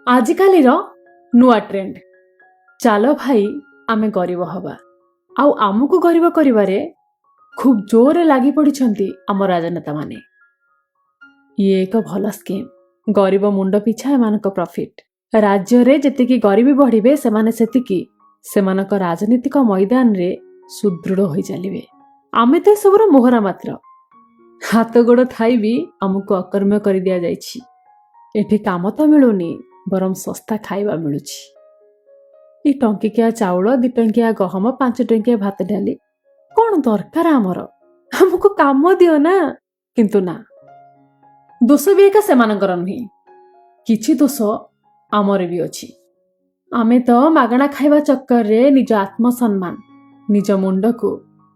ଆଜିକାଲିର ନୂଆ ଟ୍ରେଣ୍ଡ, ଚାଲ ଭାଇ ଆମେ ଗରିବ ହବା। ଆଉ ଆମକୁ ଗରିବ କରିବାରେ ଖୁବ୍ ଜୋରରେ ଲାଗି ପଡ଼ିଛନ୍ତି ଆମ ରାଜନେତାମାନେ। ଇଏ ଏକ ଭଲ ସ୍କିମ୍। ଗରିବ ମୁଣ୍ଡ ପିଛା ଏମାନଙ୍କ ପ୍ରଫିଟ୍। ରାଜ୍ୟରେ ଯେତିକି ଗରିବୀ ବଢ଼ିବେ, ସେମାନେ ସେତିକି ସେମାନଙ୍କ ରାଜନୀତିକ ମଇଦାନରେ ସୁଦୃଢ଼ ହୋଇ ଚାଲିବେ। ଆମେ ତ ଏସବୁର ମୋହରା ମାତ୍ର। ହାତ ଗୋଡ଼ ଥାଇ ବି ଆମକୁ ଅକର୍ମ୍ୟ କରିଦିଆଯାଇଛି। ଏଠି କାମ ତ ମିଳୁନି, ବରଂ ଶସ୍ତା ଖାଇବା ମିଳୁଛି। ଏ ଟଙ୍କିକିଆ ଚାଉଳ, 2 ଟଙ୍କିଆ ଗହମ, 5 ଟଙ୍କିଆ ଭାତ ଡାଲି କ'ଣ ଦରକାର ଆମର? ଆମକୁ କାମ ଦିଅ ନା। କିନ୍ତୁ ନା, ଦୋଷ ବି ଏକା ସେମାନଙ୍କର ନୁହେଁ, କିଛି ଦୋଷ ଆମର ବି ଅଛି। ଆମେ ତ ମାଗଣା ଖାଇବା ଚକ୍କରରେ ନିଜ ଆତ୍ମସମ୍ମାନ, ନିଜ ମୁଣ୍ଡକୁ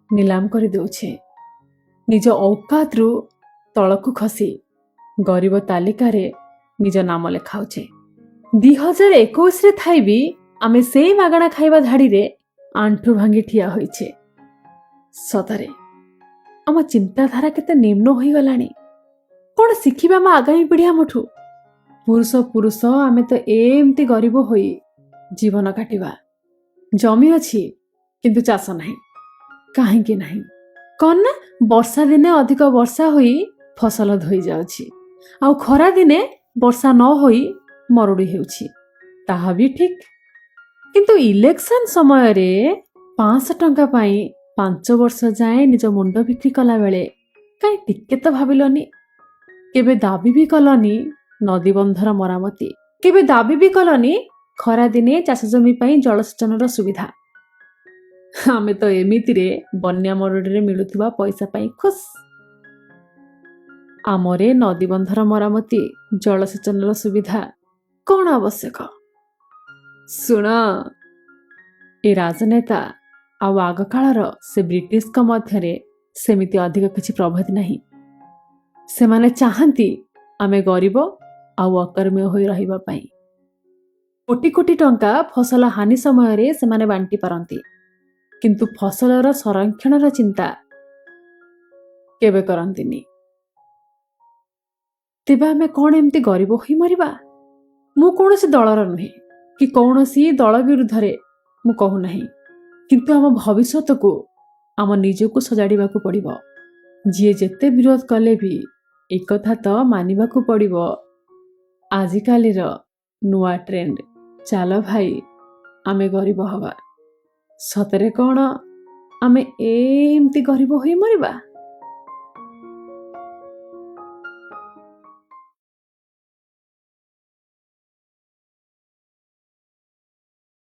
ନିଲାମ କରିଦେଉଛେ। ନିଜ ଔକାତରୁ ତଳକୁ ଖସି ଗରିବ ତାଲିକାରେ ନିଜ ନାମ ଲେଖାଉଛେ। 2021ରେ ଥାଇ ବି ଆମେ ସେଇ ମାଗଣା ଖାଇବା ଧାଡ଼ିରେ ଆଣ୍ଠୁ ଭାଙ୍ଗି ଠିଆ ହୋଇଛେ। ସତରେ ଆମ ଚିନ୍ତାଧାରା କେତେ ନିମ୍ନ ହୋଇଗଲାଣି! କ'ଣ ଶିଖିବା ଆମ ଆଗାମୀ ପିଢ଼ି ଆମଠୁ? ପୁରୁଷ ପୁରୁଷ ଆମେ ତ ଏମିତି ଗରିବ ହୋଇ ଜୀବନ କାଟିବା। ଜମି ଅଛି କିନ୍ତୁ ଚାଷ ନାହିଁ। କାହିଁକି ନାହିଁ? କ'ଣ ନା ବର୍ଷା ଦିନେ ଅଧିକ ବର୍ଷା ହୋଇ ଫସଲ ଧୋଇ ଯାଉଛି, ଆଉ ଖରା ଦିନେ ବର୍ଷା ନ ହୋଇ ମରୁଡ଼ି ହେଉଛି। ତାହା ବି ଠିକ୍, କିନ୍ତୁ ଇଲେକ୍ସନ ସମୟରେ 500 ଟଙ୍କା ପାଇଁ 5 ବର୍ଷ ଯାଏଁ ନିଜ ମୁଣ୍ଡ ବିକ୍ରି କଲାବେଳେ କାହିଁ ଟିକେ ତ ଭାବିଲନି? କେବେ ଦାବି ବି କଲନି ନଦୀବନ୍ଧର ମରାମତି? କେବେ ଦାବି ବି କଲନି ଖରାଦିନେ ଚାଷ ଜମି ପାଇଁ ଜଳସେଚନର ସୁବିଧା? ଆମେ ତ ଏମିତିରେ ବନ୍ୟା ମରୁଡ଼ିରେ ମିଳୁଥିବା ପଇସା ପାଇଁ ଖୁସ୍। ଆମରେ ନଦୀବନ୍ଧର ମରାମତି, ଜଳସେଚନର ସୁବିଧା କ'ଣ ଆବଶ୍ୟକ? ଶୁଣ, ଏ ରାଜନେତା ଆଉ ଆଗକାଳର ସେ ବ୍ରିଟିଶଙ୍କ ମଧ୍ୟରେ ସେମିତି ଅଧିକ କିଛି ପ୍ରଭେଦ ନାହିଁ। ସେମାନେ ଚାହାନ୍ତି ଆମେ ଗରିବ ଆଉ ଅକର୍ମ୍ୟ ହୋଇ ରହିବା ପାଇଁ। କୋଟି କୋଟି ଟଙ୍କା ଫସଲ ହାନି ସମୟରେ ସେମାନେ ବାଣ୍ଟି ପାରନ୍ତି, କିନ୍ତୁ ଫସଲର ସଂରକ୍ଷଣର ଚିନ୍ତା କେବେ କରନ୍ତିନି। ତେବେ ଆମେ କ'ଣ ଏମିତି ଗରିବ ହୋଇ ମରିବା? ମୁଁ କୌଣସି ଦଳର ନୁହେଁ କି କୌଣସି ଦଳ ବିରୁଦ୍ଧରେ ମୁଁ କହୁନାହିଁ, କିନ୍ତୁ ଆମ ଭବିଷ୍ୟତକୁ ଆମ ନିଜକୁ ସଜାଡ଼ିବାକୁ ପଡ଼ିବ। ଯିଏ ଯେତେ ବିରୋଧ କଲେ ବି ଏକଥା ତ ମାନିବାକୁ ପଡ଼ିବ, ଆଜିକାଲିର ନୂଆ ଟ୍ରେଣ୍ଡ, ଚାଲ ଭାଇ ଆମେ ଗରିବ ହବା। ସତରେ କ'ଣ ଆମେ ଏମିତି ଗରିବ ହୋଇ ମରିବା?